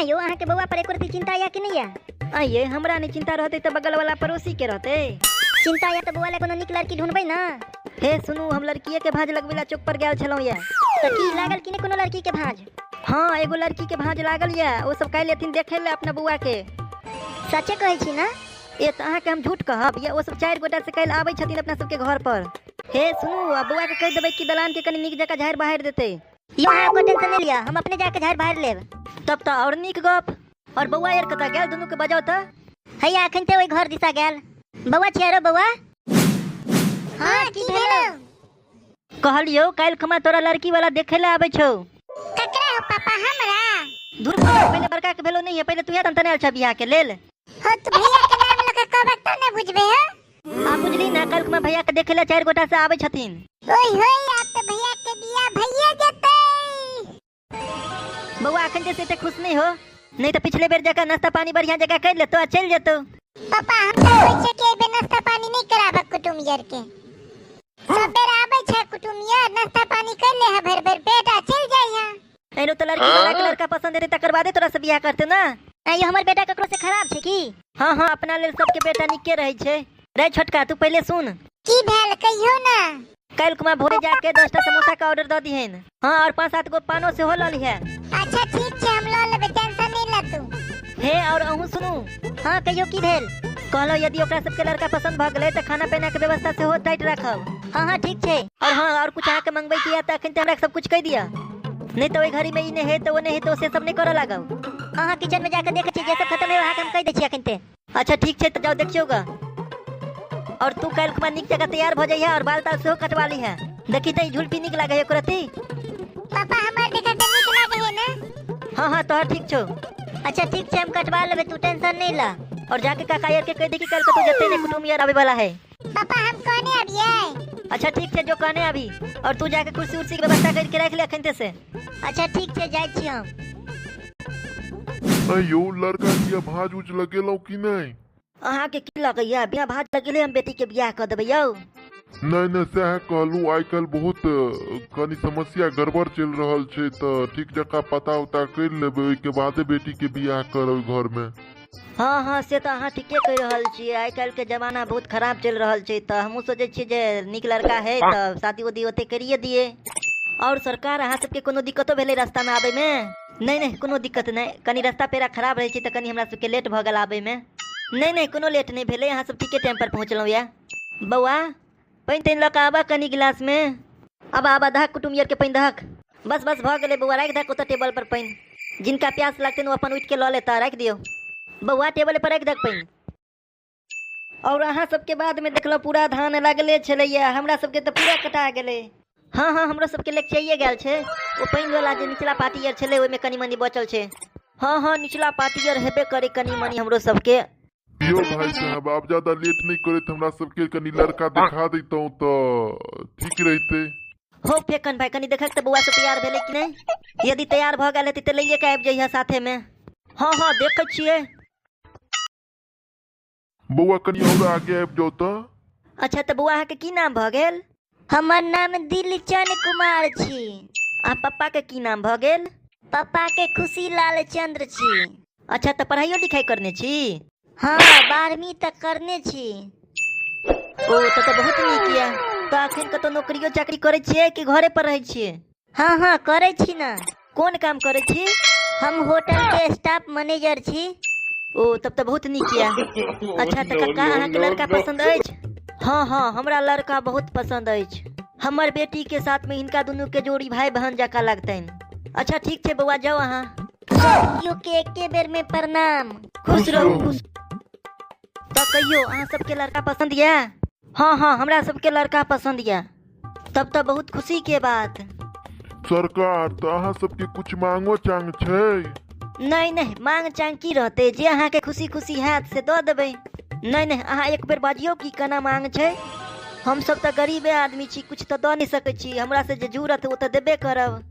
आँय यौ, अहाँके बौआ पर एको रत्ती चिंता यऽ कि नहि यऽ? आँय ये, हमरा नहि चिंता रहतै तऽ बगल वाला पड़ोसी के रहतै। चिंता यऽ तऽ बौआ लए कोनो नीक लड़की ढूंढबै ने। हे सुनू, हम लड़किए के भाँज लगबै ला चौक पर गेल छलहुँ यऽ। तऽ की लागल कि नहि कोनो लड़की के भाँज? हँ, एगो लड़की के भाँज लागल यऽ। ओ सब काल्हि एथिन देखै लए अपना बौआ के। सचे कहै छी ने? ए तऽ अहाँके हम झूठ कहब? या ओ सब 4 गोटा से काल्हि आबै छथिन अपना सबके घर पर। हे सुनू, आ बौआ के कहि देबै कि दलान के कनि नीक जकाँ झाड़ि बहारि देतै। यौ अहाँ ओकर टेंशन नहि लिअ, हम अपने जाके झाड़ि बहारि लेब। तब तऽ आओर नीक गप। और बौआ यार कतऽ गेल? दुनू के बजाउ तऽ। हैया अखन ते ओहि घर दिशा गेल। बौआ छियै रो बौआ। हाँ की भेलो? कहलियौ काल्हि खमा तोरा लड़की वाला देखे ले आबै छौ। ककरा हो पापा? हमरा? दूर पहिले बड़का के भेलो नहीं है, पहिले तू तन तनायल छ बियाह के लेल। हो तो भैया के नाम लके कहबै त ने बुझबे हो। आ बुझली ना, काल्हि खमा भैया के देखे ले 4 गोटा से आबै छथिन। ओय होय, आब त भैया के बियाह भैया जेतै। बौआ अखन जे से एते खुश नहीं हो, नहीं तो पिछले बेर जकाँ नाश्ता पानी बढ़िया जकाँ कर लेतो आ चलि जेतो। पापा हम त होइ छै कि एबे नाश्ता पानी नहीं कराबक कुटुम यार के। सब बेर आबै छै कुटुम यार, नाश्ता पानी कर ले है भरि भरि पेट आ चलि जाइ है। एनो तो लड़की वाला के लड़का पसंद हेतै तकर बादे तोरा से बियाह करते ना। आँय हमर बेटा ककरो से खराब छै की? हाँ हाँ, अपना लेल सबके बेटा नीके रहै छै। रे छोटका तू पहिले सुन। की भेल कहियो ना? काल्हि कुमार भोरे जाके 10टा समोसा के ऑर्डर दऽ दिहन। हाँ, और 5-7 गो पानो सेहो लऽ लिहे। अच्छा ठीक छै, हम लऽ लेबै, टेंशन नहीं ले तू। हे और अहूँ सुनू। हाँ कहियो की भेल? कहलहुँ यदि ओकरा सबके लड़का पसंद भऽ गेलै तऽ खाना पीना के व्यवस्था सेहो टाइट राखब। हाँ हाँ ठीक छै। और हाँ, और कुछ अहाँके मंगबै के यऽ तऽ अखन तऽ हमरा सब कुछ कहि दिअ, नहीं तऽ ओहि घड़ी में ई नहि हे तऽ ओ नहि हे तऽ से सब नहि करऽ लागब। हाँ हाँ, किचन में जाके देखै छियै, जे सब खत्म है अहाँके हम कहि दै छी अखन ते। अच्छा ठीक छै, तऽ जाउ देखियौ ग। और तू काल्हि खुमा नीक जगह तैयार भऽ जइहे और बाल ताल सेहो कटवा लिहे। देखी तऽ ई झुलपी नीक लागै है ओकरा ती। पापा हमर देखऽ के नीक लागै है ना? हाँ हाँ तोहर ठीक छौ। अच्छा ठीक छै, हम कटवा लेबै, तू टेंशन नहीं ल। और जाके काका यार के कहि दे कि काल्हि कतौ जतै नहीं, कुटुम यार आबै वाला है। पापा हम कहने आबियै। अच्छा ठीक छै, जो कहने आबी। और तू जाके कुर्सी उर्सी के व्यवस्था करके राख ले अखन से। अच्छा ठीक छै, जाइ छी हम। यौ लड़का के भाज उज लगेलहुँ कि नहीं? अहाँ के की लगैया बिना भाज लगेले हम बेटी के बियाह कऽ देबै यौ? नहीं नहीं, सएह कहलहुँ, आइ काल्हि बहुत कनि समस्या गड़बड़ चलि रहल छै, तऽ ठीक जकाँ पता उता करि लेबै, ओहिके बादे बेटी के बियाह करब घर में। हाँ हाँ, से तऽ अहाँ ठीके कहि रहल छियै। आइ काल्हि के जमाना बहुत खराब चलि रहल छै, तऽ हमहूँ सोचै छियै जे नीक लड़का है तऽ शादी उदी ओते करिए दियै। और सरकार अहाँ सबके कोनो दिक्कतो भेलै रास्ता में आबै में? नहीं नहीं, कोनो दिक्कत नहीं, कनि रास्ता पेड़ा खराब रहै छै तऽ कनि हमरा सबके लेट भऽ गेल आबै में। नहीं नहीं, कोनो लेट नहीं भेलै, अहाँ सब ठीके टाइम पर पहुँचलहुँ यऽ। बौआ पानि तानि लऽ कऽ आबऽ कनि गिलास में। आबऽ आबऽ, दहक कुटुम यार के पानि दहक। बस बस भऽ गेलै बौआ, राखि दहक ओतऽ टेबल पर पानि। जिनका प्यास लगतनि ओ अपन उठि के लऽ लेता, राखि दियौ बौआ, टेबल पर राखि दहक पानि। और अहाँ सबके बाद में देखलहुँ पूरा धान लगले छलैया, हमरा सबके तऽ पूरा कटा गेलै। हाँ हाँ, हमरो सबके लेकचाइए गेल छै। ओ पानि वाला जे निचला पाटी आर छलै ओहिमे कनि मनि बचल छै। हाँ हाँ, निचला पाटी आर हेबे करे कनि मनि हमरो सबके। यौ भाई साहब, आब ज्यादा लेट नहीं करैत हमरा सबके कनि लड़का देखा दैतहुँ तऽ ठीक रहितै। हो फेकन भाई, कनि देखक तऽ बौआ सब तैयार भेलै कि नहि? यदि तैयार भऽ गेल हेतै तऽ लैए के आबि जइहे साथे में। हाँ हाँ देखै छियै। बौआ कनि और आगे आबि जाउ तऽ। अच्छा तऽ बौआ अहाँके की नाम भऽ गेल? हमर नाम दिलचन कुमार छी। आ पप्पा के की नाम भऽ गेल? पप्पा के खुशी लाल चंद्र छी। अच्छा तऽ पढ़ाइयो लिखाइ करने छी? हाँ, 12वीं तक करने छी। ओ तऽ बहुत नीक यऽ। तऽ अखन कतौ नौकरियो चाकरी करै छियै कि घरे पर रहै छियै? हाँ हाँ करै छी ना। कोन काम करै छी? हम होटल के स्टाफ मैनेजर छी। ओ तब तऽ बहुत नीक यऽ। अच्छा तऽ कक्का अहाँके लड़का पसंद अछि? हाँ हाँ, हमरा लड़का बहुत पसंद अछि। हमर बेटी के साथ में हिनका दुनू के जोड़ी भाई बहन जकाँ लगतनि। अच्छा ठीक छै बौआ, जाउ अहाँ। सब केओ के एके बेर में प्रणाम। खुश रहू, खुश। तऽ कहियौ अहाँ सबके लड़का पसंद यऽ? हाँ हाँ, हमरा सबके लड़का पसंद यऽ। तब तऽ बहुत खुशी के बात। सरकार तऽ अहाँ सबके कुछ मांगो चांग छै? नहीं नहीं, मांग चांग की रहतै, जे अहाँके खुशी खुशी हैत से दऽ देबै। नहीं नहीं, अहाँ एक बेर बाजियौ कि केना मांग छै। हम सब तऽ गरीबे आदमी छी, कुछ तऽ दऽ नहि सकै छी, हमरा से जे जुड़त ओ तऽ देबे करब।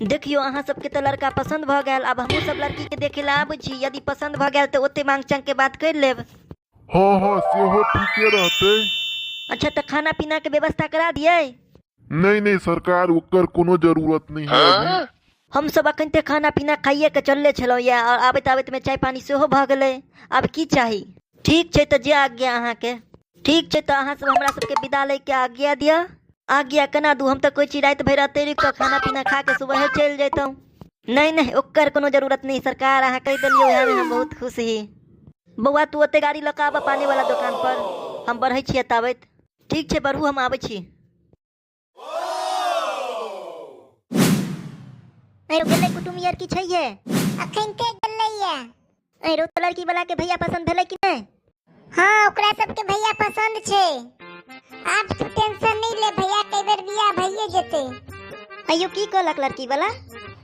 देखियौ अहाँ सबके तऽ लड़का पसंद भऽ गेल, आब हमहूँ सब लड़की के देखे लए आबै छी, यदि पसंद भऽ गेल तऽ ओते मांग चांग के बात करि लेब। हाँ हाँ, सेहो ठीके रहतै। अच्छा तऽ खाना पीना के व्यवस्था करा दियै? नहीं नहीं सरकार, ओकर कोनो जरूरत नहीं है अभी। हमसब अखन ते खाना पीना खाइए के चलले छलहुँ या, आओर आबैत आबैतमे चाय पानी सेहो भऽ गेलै। आब की चाही? ठीक छै तऽ जे आज्ञा अहाँके। ठीक छै तऽ अहाँ सब हमरा सबके विदा लैके आज्ञा दिअ। आज्ञा केना दू? हम तऽ कहै छी राति भरि एतै रुकि कऽ खाना पीना खा के सुबहे चलि जैतहुँ। नहि नहि, ओकर कोनो जरूरत नहि सरकार, अहाँ कहि देलियै उएहमे हम बहुत खुश ही। बौआ तू ओते गाड़ी लऽ कऽ आबऽ पानी वाला दोकान पर, हम बढ़ै छियै ताबैत। ठीक छै बढ़ू, हम आबै छी। अरे गेलै कुटुम यार की छैहे? अखन ते गेलैया। अरे तो लड़की वाला के भैया पसंद भेलै कि नहि? हाँ, ओकरा सबके भैया पसंद छै। आब तू टेंशन नहीं ले भैया, कई बेर बियाह भइए जेतै। अयो की कहलक लड़की वाला?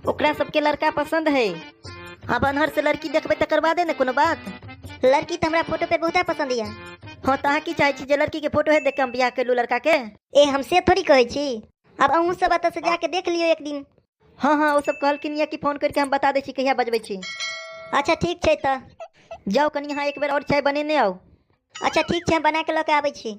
ओकरा सबके लड़का पसंद है। आब अनहर से लड़की देखबै तकर बादे ने कोनो बात। लड़की तऽ हमरा फोटो पे बहुत पसंद यऽ। हाँ तऽ अहाँ की चाहै छी जे लड़की के फोटो है देख के हम बियाह कर लू लड़का के? ए हम से थोड़ी कहै छी, आब अहूँ सब एतऽ से जाके देख लियौ एक दिन। हाँ हाँ, ओ सब कहलखिन यऽ कि फोन करके हम बता दै छी कहिया बजबै छी। अच्छा ठीक छै तऽ जाउ कनि अहाँ एक बेर और चाय बनेने आउ। अच्छा ठीक छै, हम बना के लऽ के आबै छी।